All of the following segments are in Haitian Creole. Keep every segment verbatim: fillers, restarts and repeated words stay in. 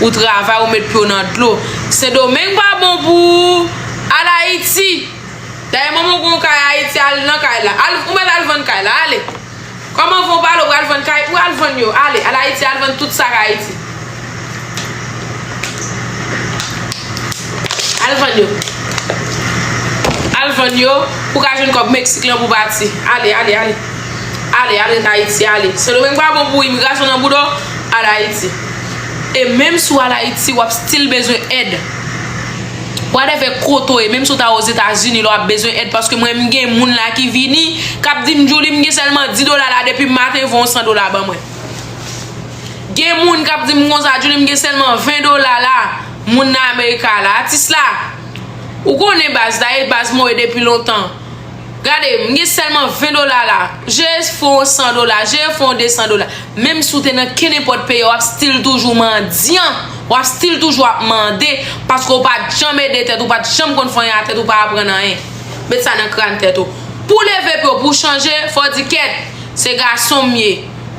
Ou travay, ou met pye w nan dlo. Sendomeng pa bon pou ou. Al Ayiti. Dayè, manman w gen yon kay Ayiti, al nan kay la. Al, ou mèt al vann kay la, ale. Kòman fè w pale, ou pral vann kay, ou al vann yo. Ale, al Ayiti, al vann tout sa k Ayiti. Al vann yo. Al vann yo, pou ka jwenn kòb Meksik lan pou pati. Ale, ale, ale. Ale, al ret Ayiti, ale. Sendomeng pa bon pou imigrasyon nan bouda w, al Ayiti. E menm si w al Ayiti, w ap still bezwen èd. Whatever kote w ye, menm si w ta Ozetazini, la w ap bezwen èd, paske mwen, m gen moun la ki vini, k ap di m, Djouly, m gen sèlman di dola la, depi maten, voye yon san dola ban mwen. Gen moun k ap di m konsa, Djouly, m gen sèlman ven dola la, moun nan Amerika la, atis la. Ou konnen baz, dayè baz mwen ye depi lontan. Gade, m gen sèlman ven dola la. Jere fon san dola, jere fon de san dola. Menm si w te nan kenenpòt peyi, w ap still toujou mandyan. W ap still toujou ap mande, paske w pa t janm ede tèt ou, pa t janm konn fè anyen a tèt ou, pa aprann anyen. Met sa nan kràn tèt ou. Pou w leve pye w, pou w chanje, fò w di kèt. Se gason m ye.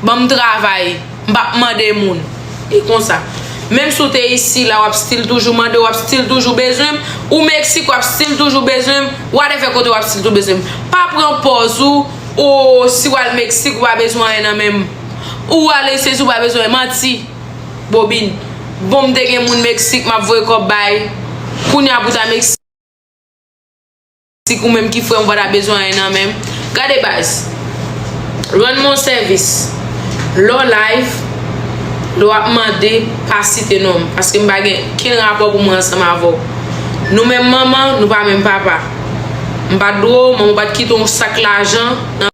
Ban m travay. M p ap mande moun. E konsa. Menm si w te isi la, w ap still toujou mande, w ap still toujou bezwen m. Ou Meksik, w ap still toujou bezwen m. Whatever kote, w ap still toujou bezwen m. Pa pran pòz ou, o, si w al Meksik, ou pa bezwen anyen nan men m. Ou al Etazini, ou pa bezwen manti. Bobin. Bon, m te gen moun Meksik, m ap voye kòb bay. Kounye a pou ta Meksik. Si ou menm ki frè m, ou pa ta bezwen anyen nan men m. Gade baz. Rann mwen yon sèvis. Lè w live, lè w ap mande, pa site non m. Paske m pa gen kenn rapò pou mwen ansanm avè w. Nou menm manman, nou pa menm papa. M pa t dwe w, manman w pa t kite yon sak lajan nan